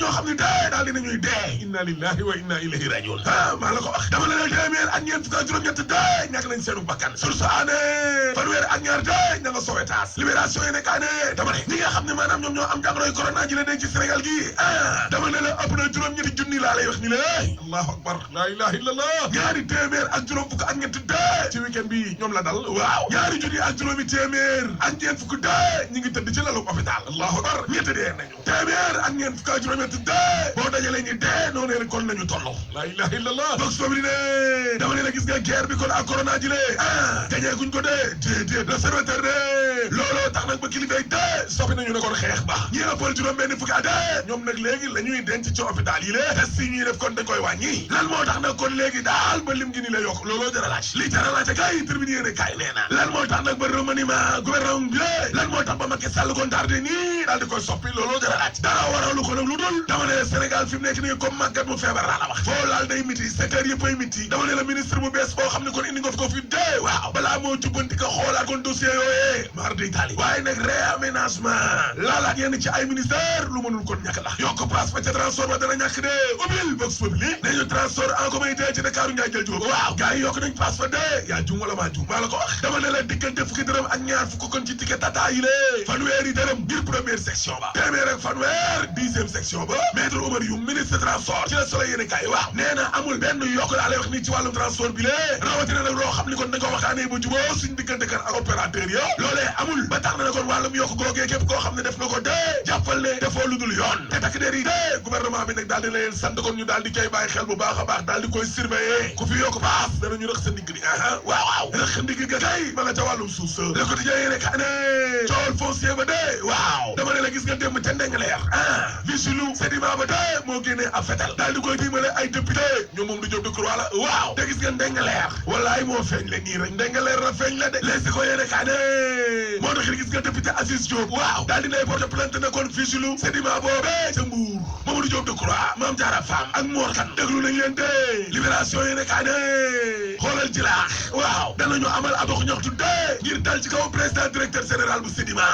ñoo xam ne dee daal dinañuy dee inna lillahi wa inna ilayhi rajiun maa la ko wax dama ne la téeméer ak ñeent fukk ak juróom-ñett dee ñàkk nañ seenu bakkan sur sa année fanweer ak ñaar dee ña nga Sowétas libération yi nekk année dama ne ñi nga xam ne maanaam ñoom ñoo am jàngoroy corona ji la denc ci Sénégal gi dama ne la ëpp na juróom-ñetti junni laa lay wax ni la allahu akbar la ilaha illallah ñaari téeméer ak juróom fukk ak ñett dee ci week-end bi ñoom la dal waaw ñaari junni ak juróomi téeméer ak ñeent fukk dee ñi ngi tëdd ci lalu hôpital allahu akbar ñett dee nañu téeméer ak ñeent fukk ak juróom-ñett dee boo dajalee ñi dee noonu rek kon nañu tolloo la ilaha illallah box boobu ne dama ne la gis nga guerre bi kon ak corona ji lee gañee guñ ko dee déedéet l'observateur de looloo tax nag ba kilifa yi dee soppi nañu ne kon xeex ba ñi ëppal juróom benn fukki at ñoom nag léegi la ñuy denc ci hôpital yi lée test yi ñuy def kon dañ koy wàññi lan moo tax nag kon léegi daal ba lim gi ni la yokk looloo jar a laaj li jar a laaj kay tribune yéene kay nee na lan moo tax nag ba remaniement gouvernement bi lan moo tax ba Macky Sall kon tardé nii daal di koy soppi looloo jar a laaj dara waralu ko nag lu dul dama ne Sénégal fi mu nekk nii comme màggat mu feebar laa la wax foo laal day miti secteur yëpp ay miti dama ne la ministre bu bees boo xam ne kon indi nga fi ko fi dee waaw balaa moo jubbanti ko xoolaat kon dossier yooyee mar di tali waaye nag réaménagement laalaat yenn ci ay ministère lu mënul kon ñàkk la yokk passe ba ca transport ba dana ñàkk de ubbil vox populi nañu transport en commun ci Dakar ngay jël jóob waaw gars yi yokk nañ passe fa de yaa jum wala maa jum maa la ko wax dama ne la diggante fukki dërëm ak ñaar fukk kon ci ticket tata yi lée fanweeri dërëm ngir première section ba téeméer ak fanweer 10e section ba maître Oumar Youm ministre transport ci la Soleil yéene kaay waaw nee na amul benn yokk laa lay wax nii ci wàllum transport bi lée rawatina nag loo xam ni kon dañ ko waxtaanee ba juboo suñ diggante kan ak opérateur ya loolee amul ba tax na kon wàllum yokk googee képp koo xam ne def nga ko dee jàppal ne defoo lu dul yoon te takk der yi dee gouvernement bi nag daal di leen sant kon ñu daal di koy bàyyi xel bu baax a baax daal di koy surveiller ku fi yokk paas danañu rëq sa ndigg bi waaw rëq ndigg ga kay ma nga ca wàllum suuf sa Le Quotidien yéene ka ne cool foncier ba dee waaw dama ne la gis nga démb ca Ndengaleer Vigilu Sedima ba dee moo génnee ab fetal daal di koy diimale ay député ñoom moom du Diop Decroix la waaw te gis nga Ndengaleer walaay moo feeñ le nii rek Ndengaleer la feeñ la de Les Échos yéene ka ne moo tax gis nga député Aziz Diop waaw daal di nay porter plainte ne kon Vigilu Sedima boobee ca Mbuur Mamadou Diop Decroix Mame Diarra Fam ak Mor Kane déglu nañ leen de Libération yéene ka ne xoolal ci laax waaw danañu amal ab dox ñaxtu de ngir dal ci kaw président directeur général bu Sedima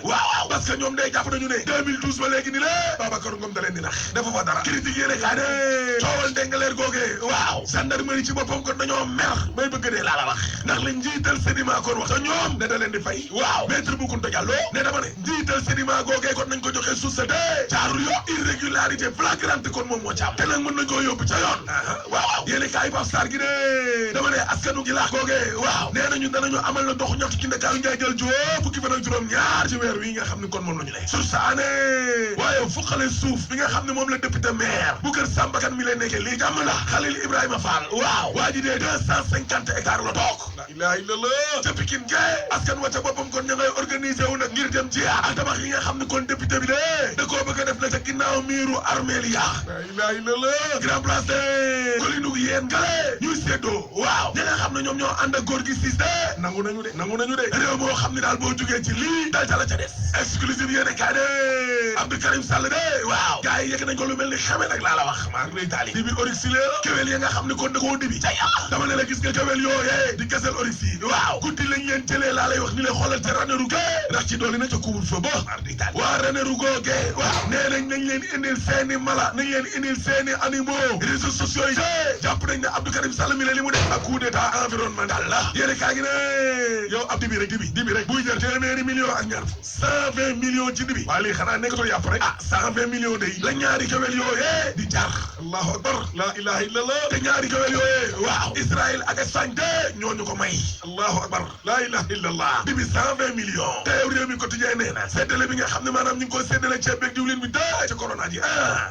waaw parce que ñoom day jàpp nañu ne 2012 ba léegi ni la Babacar Ngom da leen di nax dafa fa dara critique yéene kaa ne coowal Ndengaleer googee waaw gendarmerie ci boppam kon dañoo mer may bëgg dee laa la wax ndax la njiital Sedima kon wax te ñoom ne da leen di fay waaw maître Boucounta Diallo ne dama ne njiital Sedima googee kon nañ ko joxe suuf sa dee jaarul yo irrégularité flagrante kon moom moo ci am te nag mën nañ koo yóbbu ca yoon waaw yéene kaay Pape Sarr gi ne dama ne askanu gi laax googee waaw nee nañu danañu amal na dox ñaxtu ci Ndakaaru njaay jël joo fukki fan ak juróom ñaar ci weer wi nga xam ne kon moom la ñu ne sur sa année waaye fuqale suuf bi nga xam ne moom la député maire bu kër Samba Kane mi leen nekkee lii jàmm la Khalil Ibrahima Fall waaw waa ji dee 250 hectares la toog la ilaha illallah ca Pikine ge askan wa ca boppam kon ña ngay organisé wu nag ngir dem jiyaar ak tabax yi nga xam ne kon député bi de da koo bëgg a def na ca ginnaaw miiru armeel ya la ilaha illallah grand place de kolinu yéen gale ñuy séddoo waaw ñi nga xam ne ñoom ñoo ànd ak góor gi siis de nangu nañu de réew moo xam ne daal boo jugee ci lii dal ca la ca des exclusive yéene kaa de Abdou Karim Sall de waaw gars yi yegg nañ ko lu mel ni xame nag laa la wax maa ngi lay taali di bi orix si la kéwél ya nga xam ne kon da koo dibi ca yàlla dama ne la gis nga kéwél yooyee di kesel orix yi waaw guddi lañ leen jëlee laa lay wax ni leen xoolal te Ranérou ge ndax ci dooli na ca couvre feu ba maa ngi lay taali waa Ranérou googe waaw nee nañ leen indil seeni mala nañ leen indil seeni animaux réseaux sociaux yi jàpp nañ ne Abdou Karim Sall mi la li mu def ak coup d'état environnemental la yéene kaa gi ne yow ab dibi rek buy jël téeméeri millions ak ñaar 120 millions ci dibi waaye lii xanaa nekkatul yàpp rek 120 millions de la ñaari kawel yooyee di jar allahu akbar la ilaha illallah te ñaari kawel yooyee waaw Israël ak Espagne de ñooñu ko may allahu akbar la ilaha illallah dibi 120 millions te réew mi quotidien nee na séddale bi nga xam ne maanaam ñu ngi koy séddale ceeb beeg diwlin bi de ci corona ji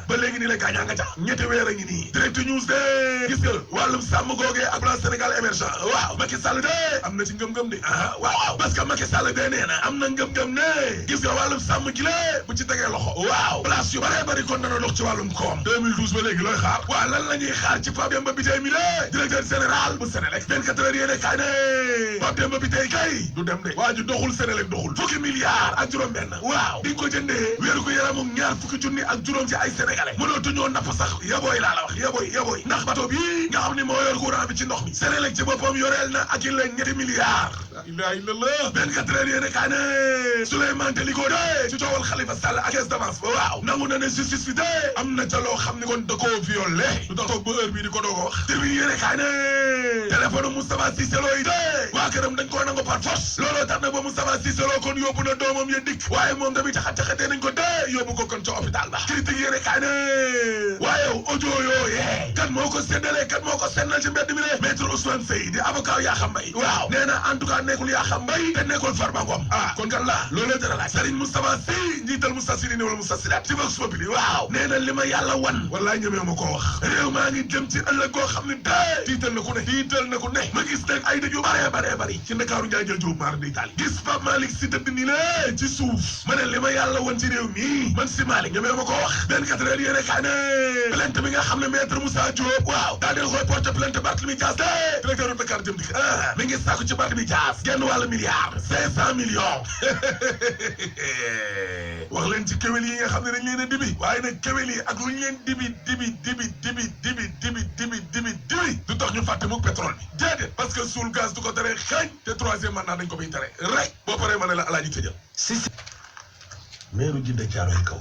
ba léegi nii la gaañaa nga ca ñetti weer a ngi nii direct news de gis nga wàllum sàmm googee ak plan Sénégal émergent waaw Macky Sall de am na ci ngëm-ngëm de waaw parce que Macky Sall de nee na am na ngëm-ngëm ne gis nga wàllum sàmm gi la bu ci tegee loxo waaw place yu bare bari kon dana dox ci wàllum koom 2012 ba léegi looy xaar waaw lan la ñuy xaar ci Pape Demba Bitèye mi la directeur général bu Sénélec 24 heures yéene kaay ne Pape Demba Bitèye kay du dem de waa ji doxul Sénélec doxul fukki milliards ak juróom benn waaw di nga ko jëndee wéeru ko yaramum ñaar fukki junni ak juróom ci ay sénégalais mënootu ñoo napp sax yabooy laa la wax yabooy ndax bateau bi nga xam ni moo yor courant bi ci ndox mi Sénélec ci boppam yoreel na ak i la ñetti milliards la ilaha illallah 24 heures yéene kaa ne Souleymane Teliko de ci coowal Khalifa Sall ak caisse d'avance ba waaw nangu na ne justice bi de am na ca loo xam ne kon da koo violé lu tax toog ba heure bii di ko doog a wax tribune yéene kaa ne téléphone Moustapha Cissé Lo yi de waa këram dañ koo nangu par force looloo tax na ba Moustapha Cissé Lo kon yóbbu na doomam ya dikk waaye moom tamit caxat-caxatee nañ ko de yóbbu ko kon ca hôpital ba critique yéene kaa ne waaye audio yooyee kan moo ko séddale kan moo ko sennal ci mbedd mi ne maître Ousmane Seye di avocat Yakham Mbaye waaw nee na en tout cas nekkul Yakham Mbaye te nekkul Farba Ngom kon kan la loolee dara laaj Serigne Moustapha Sy njiital Moustarchidine wala Moustarchidaty ci Vox Populi waaw nee na li ma yàlla wan wallaay ñemee ma koo wax réew maa ngi jëm ci ëllëg koo xam ne dee tiital na ku ne ma gis nag ay dëj yu bare ci Ndakaaru njaay jël Jóob maar di Italie gis Pape Malick Sy tëdd ni le ci suuf ma ne li ma yàlla wan ci réew mi man si Malick ñemee ma koo wax 24 heures yéene kaa ne plainte bi nga xam ne maître Moussa Diop waaw daa del koy porté plainte Barthélémy Dias de directeur de Dakar jëm dik mi ngi sàkku ci Barthélémy Dias genn wàllu milliard 500 millions wax leen ci kéwél yi nga xam ne dañ leen a dibi waaye nag kéwél yi ak lu ñu leen dibi du tax ñu fàtte mukk pétrole bi déedéet parce que suul gaz du ko tere xañ te troisième mandat dañ ko fiy tere rek boo paree ma ne la alaaji tëjal si meeru Djiddah Thiaroye Kaw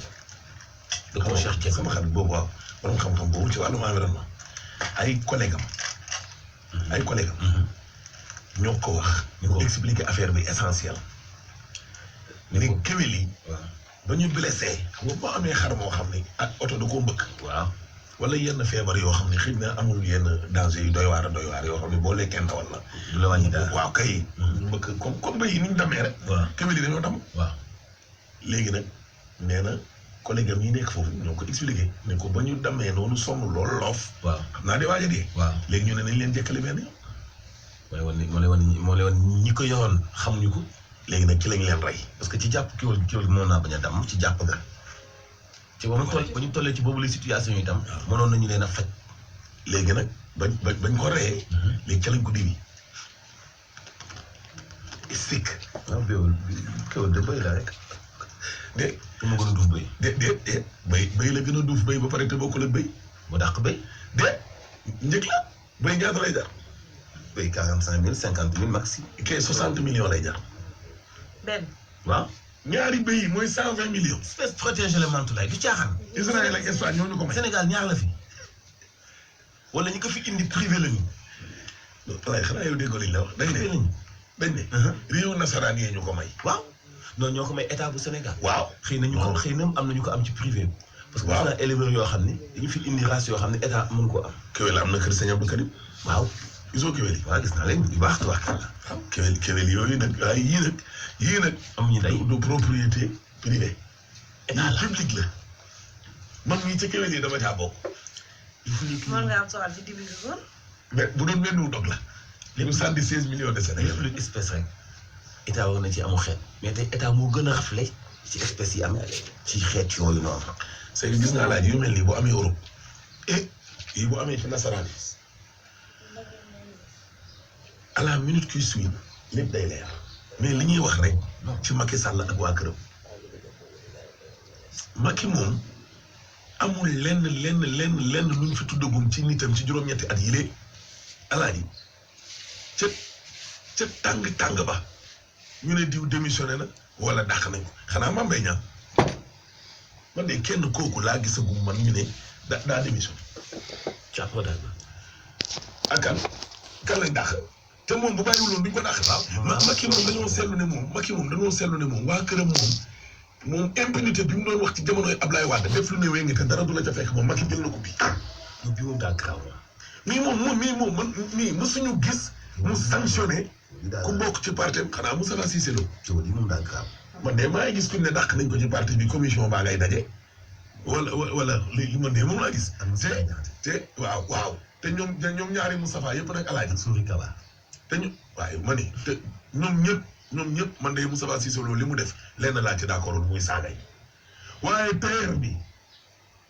da ko Cheikh Thiel sama xarit boobu waaw borom xam-xam boobu ci wàllum environnement ay collègue am ñoo ko wax ñu expliquer affaire bi essentiel ne kéwél yi ba ñu blessé xam nga boo amee xar moo xam ne ak oto da koo mbëkk waaw wala yenn feebar yoo xam ne xëy na amul yenn danger yu doy waar yoo xam ne boo lekkee ndawal la du la wàññi dara waaw kay mbëkk comme béy yi ni ñu demee rek kéwél yi dañoo dam waaw léegi nag nee na collègue am yi nekk foofu ñoo ko expliqué ne ko ba ñu demee noonu sonn lool loof waaw xam naa de waaj a dee waaw léegi ñu ne nañ leen jëkkale benn yoon moo lay wan ñi ko yoroon xamuñu ko léegi nag ci lañ leen rey parce que ci jàpp kiwal moo naa bañ a damm ci jàpp nga ci ba ñu tollee ci boobu la situation yi itam mënoon nañu leen a faj léegi nag bañ ko reyee léegi ca lañ ko dibi istik waaw kiwal de béy la rek de mu gën a duuf béy de béy la gën a duuf béy ba pare te bokkul ak béy mu dàq béy de njëg la béy ñaata lay jar béy 45 000 50 000 maxi kay 60 millions lay jar benn waaw ñaari béy yi mooy 120 millions. espèce protégé le Mantoulaye du caaxaan. Israël ak Espagne ñoo ñu ko may. Sénégal ñaar la fi wala ñi ko fi indi privé lañu. waaye xanaa yow déggoo liñ la wax. dañ ne réewu nasaraan yee ñu ko may. waaw non ñoo ko may état bu Sénégal. waaw xëy na am na ñu ko am ci privé. parce que gis naa éleveurs yoo xam ne dañu fi indi race yoo xam ne état mën koo am. kéwél am na kër Sëñ Abdou Karim. waaw gisoo kéwél yi. waaw gis naa leen bu baax tubaab la. waaw kéwél yooyu nag waaye yii nag amuñu day du propriété privée. état la public la. man mii ca kéwél yi dama caa bokk. mën nga am soxal ci dibi bi kon. mais bu doon benn dog la. li mu 76 millions de Sénégal. lépp lu espèce rek état war na ci amu xeet. mais tey état moo gën a raflé ci espèces yi am ci xeet yooyu noonu. c'est que gis naa laaj yu mel nii bu amee Europe. yi bu amee ci nasaraan yi. à la minute qui suit lépp day leer. mais li ñuy wax rek ci Macky Sall ak waa këram Macky moom amul lenn lu ñu fi tuddagum ci nitam ci juróom-ñetti at yi lée alaaji ca tàng ba ñu ne diw démissionné na wala dàq nañ ko xanaa Mame Mbaye Niang man de kenn kooku laa gisagum man ñu ne daa démissionné càpp daal ak kan lañ dàq te moom bu bàyyiwuloon duñ ko dàq. waaw Macky moom dañoo seetlu ne moom waa këram moom impunité bi mu doon wax ci jamonoy Ablaye Wade def lu ne wéy nga te dara du la ca fekk moom Macky jël na ko bii. bi moom daa garaaw mii mësuñu gis mu sanctionné ku bokk ci parti xanaa Moustapha Cissé Lo. moom daa garaaw. man de maa ngi gis ku ne dàq nañ ko ci parti bi commission baa ngay daje wala li man de moom laa gis. te waaw te ñoom ñaari Moustapha yëpp nag alaaji Souri Kaba. te ñu waaye ma ni te ñoom ñëpp man de Moustapha Cissé Lo li mu def lenn laa ci d'accord muy saaga yi waaye TER bi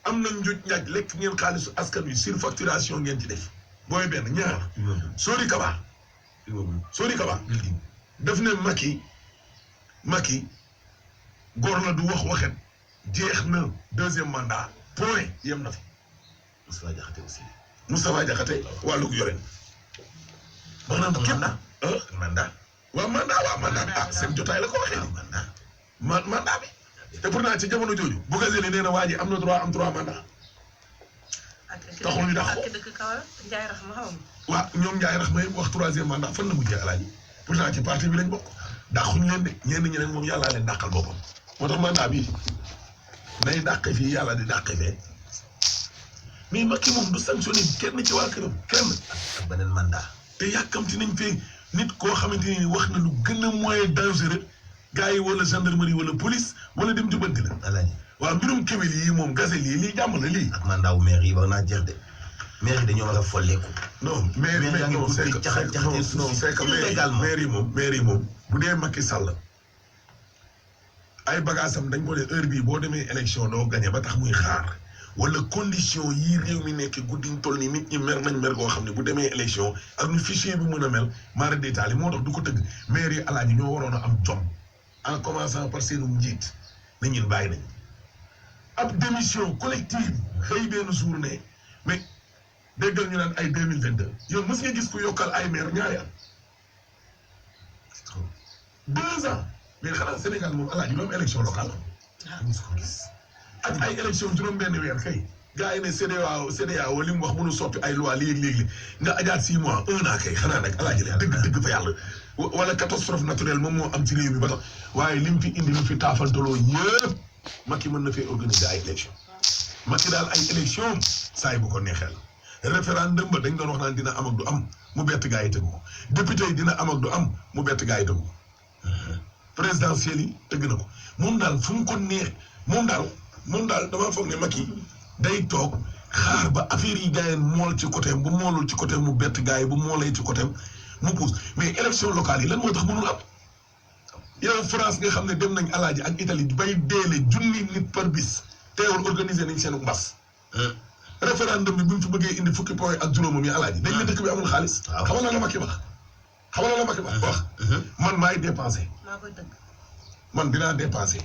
am na njuuj njaaj lekk ngeen xaalisu askan wi surfacturation ngeen ci def booy benn ñaar Souri Kaba def ne Macky góor la du wax waxet jeex na deuxième mandat point yem na fi Moustapha Diakhaté wàllu yoreen maanaam képp mandat waaw mandat bi ah seen jotaay la ko waxee nii mandat bi te pourtant ci jamono jooju bu Gazeli nee na waa ji am na droit am 3 mandats. taxul ñu dàq ko ak dëkk Kaolack Ndiaye Rahma xaw ma. waaw ñoom Ndiaye Rahma yëpp wax 3e mandat fan la mujjee alaaji pourtant ci parti bi lañ bokk dàquñu leen de ñenn ñi nag moom yàllaa leen dàqal boppam moo tax mandat bi nay dàqe fii yàlla di dàqe fee mais Macky moom du sanctionné kenn ci waa këram kenn ak beneen mandat. te yàkkamti nañ fee nit koo xamante ni wax na lu gën a moyen dangereux gars yi wala gendarmerie wala police wala dem jubanti la. alaaji waaw mbirum kéwél yi moom Gazeli yi lii jàmm la lii. ak mandat wu maire yi war naa jeex de maire yi dañoo war a folleeku. non maire yaa ngi non c'est que non c'est que maire yi moom bu dee Macky Sall ay bagaasam dañ ko ne heure bii boo demee élection doo gagné ba tax muy xaar wala condition yii réew mi nekk guddiñ toll ni nit ñi mer nañ mer goo xam ne bu demee élection ak nu fichier bi mën a mel mara détaillé moo tax du ko tëgg maire yi alaaji ñoo waroon a am jom en commençant par seenum njiit na ñun bàyyi nañ ab démission collective xëy benn journée mais déggal ñu naan ay 2022 yow mës nga gis ku yokkal ay maire ñaari at 2 ans mais xanaa Sénégal moom alaaji lu am élection locale mos ko gis. ak ay élection juróom-benn weer kay gars yi ne CEDEAO li mu wax mënu soppi ay loi léegi nga ajaat 6 mois 1 an kay xanaa nag alaaji la dëgg fa yàlla wala catastrophe naturelle moom moo am ci réew mi ba tax waaye lim fi indi lu fi taafaltaloo yëpp Macky mën na fee organiser ay élection Macky daal ay élection saa yi bu ko neexee la référendum ba dañ doon wax naan dina am ak du am mu bett gaa yi tëggu ko député yi dina am ak du am mu bett gaa yi tëggu ko présidentielle yi tëgg na ko moom daal fu mu ko neex moom daal damaa foog ne Macky day toog xaar ba affaire yi gars yi mool ci côté bu moolul ci côté mu bett gars yi bu moolee ci côté mu pousse mais élection locale yi lan moo tax mënul am yow France nga xam ne dem nañ alaaji ak Italie bay deele junni nit par bis teewul organiser nañ seen mbas. référendum bi mu fi bëggee indi fukki point ak juróomam yi alaaji dañ ne dëkk bi amul xaalis. waaw xamal la Macky wax. man maay dépensé. maa koy dëgg. man dinaa dépensé.